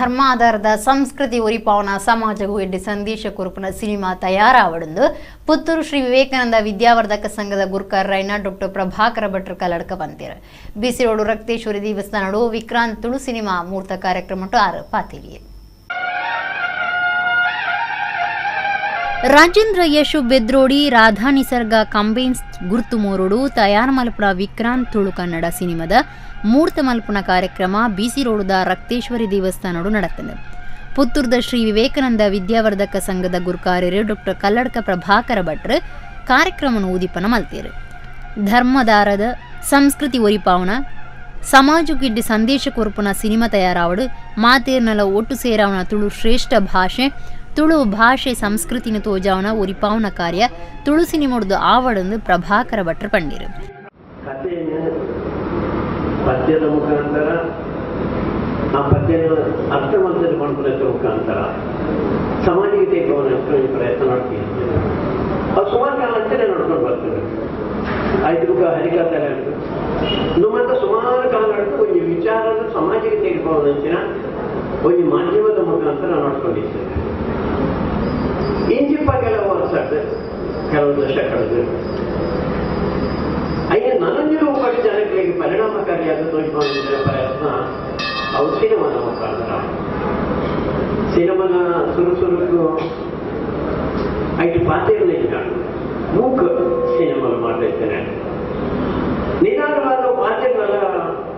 ಧರ್ಮಾಧಾರದ ಸಂಸ್ಕೃತಿ ಒರಿಪಾವನ ಸಮಾಜಗೂ ಎಡ್ಡೆ ಸಂದೇಶ ಕೊರಪುನ ಸಿನಿಮಾ ತಯಾರಾವಡಂದು ಪುತ್ತೂರು ಶ್ರೀ ವಿವೇಕಾನಂದ ವಿದ್ಯಾವರ್ಧಕ ಸಂಘದ ಗುರುಕಾರರಾಯನ ಡಾಕ್ಟರ್ ಪ್ರಭಾಕರ ಭಟ್ರು ಕಲ್ಲಡ್ಕ ಬಂದಿರು. ಬಿಸಿ ರೋಡು ರಕ್ತೇಶ್ವರಿ ದೇವಸ್ಥಾನಡು ವಿಕ್ರಾಂತ್ ತುಳು ಸಿನಿಮಾ ಮೂರ್ತ ಕಾರ್ಯಕ್ರಮ ಆರು ಪಾತಿರಿ. ರಾಜೇಂದ್ರ ಯಶು ಬೆದ್ರೋಡಿ ರಾಧಾ ನಿಸರ್ಗ ಕಂಬೈನ್ಸ್ ಗುರ್ತು ಮೋರುಡು ತಯಾರ್ ಮಲ್ಪುನ ವಿಕ್ರಾಂತ್ ತುಳು ಕನ್ನಡ ಸಿನಿಮಾದ ಮೂರ್ತ ಮಲ್ಪುನ ಕಾರ್ಯಕ್ರಮ ಬಿಸಿ ರೋಡುದ ರಕ್ತೇಶ್ವರಿ ದೇವಸ್ಥಾನಡು ನಡತದೆ. ಪುತ್ತೂರ್ದ ಶ್ರೀ ವಿವೇಕಾನಂದ ವಿದ್ಯಾವರ್ಧಕ ಸಂಘದ ಗುರುಕಾರ್ಯರು ಡಾಕ್ಟರ್ ಕಲ್ಲಡ್ಕ ಪ್ರಭಾಕರ ಭಟ್ರು ಕಾರ್ಯಕ್ರಮವನ್ನು ಉದೀಪನ ಮಲ್ತೇರು. ಧರ್ಮದಾರದ ಸಂಸ್ಕೃತಿ ಒರಿಪಾವನ ಸಮಾಜಕ್ಕಿಡ್ಡಿ ಸಂದೇಶ ಕೊರಪುನ ಸಿನಿಮಾ ತಯಾರಾವಡು ಮಾತೇರ್ನಲ ಒಟ್ಟು ಸೇರಾವನ ತುಳು ಶ್ರೇಷ್ಠ ಭಾಷೆ ತುಳು ಭಾಷೆ ಸಂಸ್ಕೃತಿನ ತೋಜಾವನ ಒರಿಪಾವನ ಕಾರ್ಯ ತುಳು ಸಿನಿಮೊಡ್ದು ಆವಡಂದು ಪ್ರಭಾಕರ ಭಟ್ರು ಪಂಡಿರು. ಪದ್ಯದ ಮುಖಾಂತರ ಆ ಪದ್ಯನ ಅರ್ಥ ಮಾಡ್ತಾರೆ ಮಾಡ್ಕೊಳ್ಳೋದ್ರ ಮುಖಾಂತರ ಸಮಾಜಕ್ಕೆ ಪ್ರಯತ್ನ ಮಾಡ್ತೀವಿ. ಅದು ಸುಮಾರು ಕಾಲ ಅಂತಾನೆ ನೋಡ್ಕೊಂಡು ಬರ್ತೇವೆ. ಐದು ಮುಖ ಹರಿಕಥೆ ನಮ್ಮಂತ ಸುಮಾರು ಕಾಲ ಒಂದು ವಿಚಾರನ ಸಮಾಜಕ್ಕೆ ತೆಗೆದುಕೊಳ್ಳೋದಂಚಿನ ಒಂದು ಮಾಧ್ಯಮದ ಮುಖಾಂತರ ನೋಡ್ಕೊಂಡಿದ್ದೇವೆ. ಇಂಜಿಪ್ಪ ಕೆಲವು ವರ್ಷ ಕೆಲವು ದಶಕಗಳು ಅಯ್ಯ ನನಂದಿರುವ ಜನಗಳಿಗೆ ಪರಿಣಾಮಕಾರಿಯಾದ ತೋರಿಸುವ ಪ್ರಯತ್ನ ಅವು ಸಿನಿಮಾದ ಮುಖಾಂತರ. ಸಿನಿಮಾನ ಸುರುಸುರುಕು ಐದು ಪಾತ್ರೆಗಳಿದ್ದ ಮೂಕ ಸಿನಿಮಾ ಮಾಡ್ತಾ ಇದ್ದೇನೆ. ನಿಧಾನವಾದ ಪಾತ್ರೆಗಳೆಲ್ಲ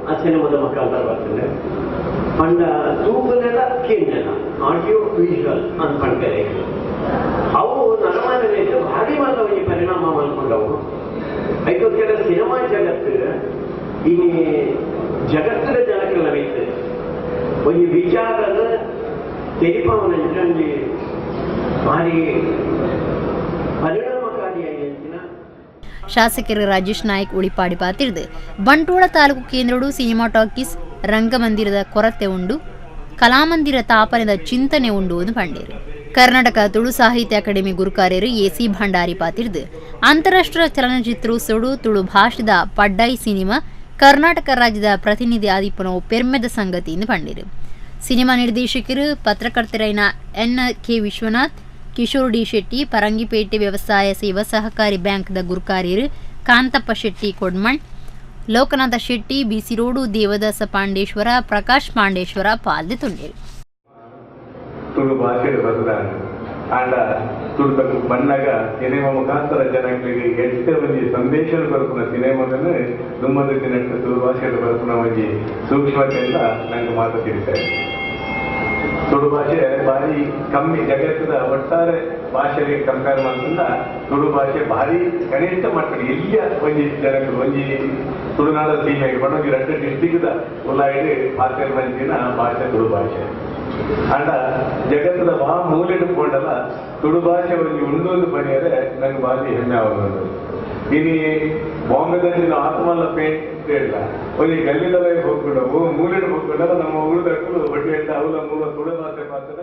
ಆ ಸಿನಿಮಾದ ಮುಖಾಂತರ ಬರ್ತದೆ. ಪಂಡ ತೂಕನೆಲ್ಲ ಕಿನ್ನೆಲ್ಲ ಆಡಿಯೋ ವಿಜುವಲ್ ಅಂತ ಪಂಡ್ತಾರೆ. ಅವು ನರಮಾನವೇ ಭಾರಿ ಮಾನವೀಯ ಪರಿಣಾಮ ಮಾಡ್ಕೊಂಡವು. ಅದಕ್ಕೋಸ್ಕರ ಸಿನಿಮಾ ಜಗತ್ತು ಈ ಜಗತ್ತಿನ ಜನಕ್ಕೆಲ್ಲ ಐತೆ ಒಂದು ವಿಚಾರದ ತೆರಿಪವನ ಭಾರಿ ಪರಿಣಾಮಕಾರಿಯಾಗಿ. ಶಾಸಕರು ರಾಜೇಶ್ ನಾಯ್ಕ್ ಉಳಿಪಾಡಿ ಪಾತಿರ್ದು ಬಂಟ್ವಾಳ ತಾಲೂಕು ಕೇಂದ್ರಡು ಸಿನಿಮಾ ಟಾಕೀಸ್ ರಂಗಮಂದಿರದ ಕೊರತೆ ಉಂಡು, ಕಲಾಮಂದಿರ ತಾಪನದ ಚಿಂತನೆ ಉಂಡು ಎಂದು ಪಂಡೇರು. ಕರ್ನಾಟಕ ತುಳು ಸಾಹಿತ್ಯ ಅಕಾಡೆಮಿ ಗುರುಕಾರ್ಯರು ಎಸಿ ಭಂಡಾರಿ ಪಾತಿರ್ದು ಅಂತಾರಾಷ್ಟ್ರೀಯ ಚಲನಚಿತ್ರೋತ್ಸವಡು ತುಳು ಭಾಷೆದ ಪಡ್ಡಾಯಿ ಸಿನಿಮಾ ಕರ್ನಾಟಕ ರಾಜ್ಯದ ಪ್ರತಿನಿಧಿ ಆದಿಪ್ಪನ ಪೆರ್ಮೆದ ಸಂಗತಿ ಎಂದು ಪಂಡಿರು. ಸಿನಿಮಾ ನಿರ್ದೇಶಕರು ಪತ್ರಕರ್ತರೈನ N K Vishwanath, Kishore D Shetty, Farangipete ವ್ಯವಸಾಯ ಸೇವಾ ಸಹಕಾರಿ ಬ್ಯಾಂಕ್ದ ಗುರುಕಾರ್ಯರು ಕಾಂತಪ್ಪ ಶೆಟ್ಟಿ ಕೊಡ್ಮಣ್, ಲೋಕನಾಥ ಶೆಟ್ಟಿ, ಬಿಸಿ ರೋಡು ದೇವದಾಸ ಪಾಂಡೇಶ್ವರ, ಪ್ರಕಾಶ್ ಪಾಂಡೇಶ್ವರ ಪಾಲ್ದೆ ತುಂಡೇರು. ತುಳು ಭಾಷೆ ಬಂದಾನೆ ಆಂಡ ತುಳುತಕ್ಕ ಬಣ್ಣಗ ಸಿನಿಮಾ ಮುಖಾಂತರ ಜನಗಳಿಗೆ ಎಷ್ಟೇ ಒಂಜಿ ಸಂದೇಶ ಬರುಪುನ ಸಿನಿಮಾದನ್ನು ದುಮ್ಮದ ದಿನಕ್ಕೆ ತುಳು ಭಾಷೆಯಲ್ಲಿ ಬರುಪುನ ಒಂಜಿ ಸೂಕ್ಷ್ಮತೆಯಿಂದ ನಂಗೆ ಮಾತು ತಿಳಿತಾರೆ. ತುಳು ಭಾಷೆ ಭಾರಿ ಕಮ್ಮಿ ಜಗತ್ತದ ಒಟ್ಟಾರೆ ಭಾಷೆಗೆ ಕಂಪೇರ್ ಮಾಡ್ಕೊಂಡ ತುಳು ಭಾಷೆ ಭಾರಿ ಕನಿಷ್ಠ ಮಟ್ಟದ ಎಲ್ಲಿಯ ಒಂಜಿ ಜನಗಳು ಒಂಜಿ ತುಳುನಾಡ ಸೀಮೆಗೆ ಬಣ್ಣ ಒಂಜಿ ಎರಡು ಡಿಸ್ಟಿಕ್ದ ಉಲ್ಲಾಯಿಡು ಭಾಷೆ ಮಂಚಿನ ಭಾಷೆ ತುಳು ಭಾಷೆ. ಅಂಡ ಜಗತ್ತದ ಬಾ ಮೂಲೆಡು ಕೊಂಡಲ್ಲ ತುಳು ಭಾಷೆ ಒಂಜಿ ಉಂಡೊಂದು ಬಣಿಯರೆ ನಂಗೆ ಭಾರಿ ಹೆಮ್ಮೆ ಆಗೋದು. ಇನಿ ಬಾಂಬೆದಲ್ಲಿ ಆತ್ಮಲ್ಲ ಪೇಂಟ್ ಇಲ್ಲ ಒಂಜಿ ಗಲ್ಲಿದಲ್ಲೇ ಹೋಗ್ಕೊಂಡ ಮೂಲೆಡು ಹೋಗ್ಕೊಂಡಲ್ಲ ನಮ್ಮ ಊರು ದಕ್ಕಲು ಬಡ್ಡಿ ಅವಲ ಮೂಲ ತುಳು ಭಾಷೆ ಮಾತ್ರ.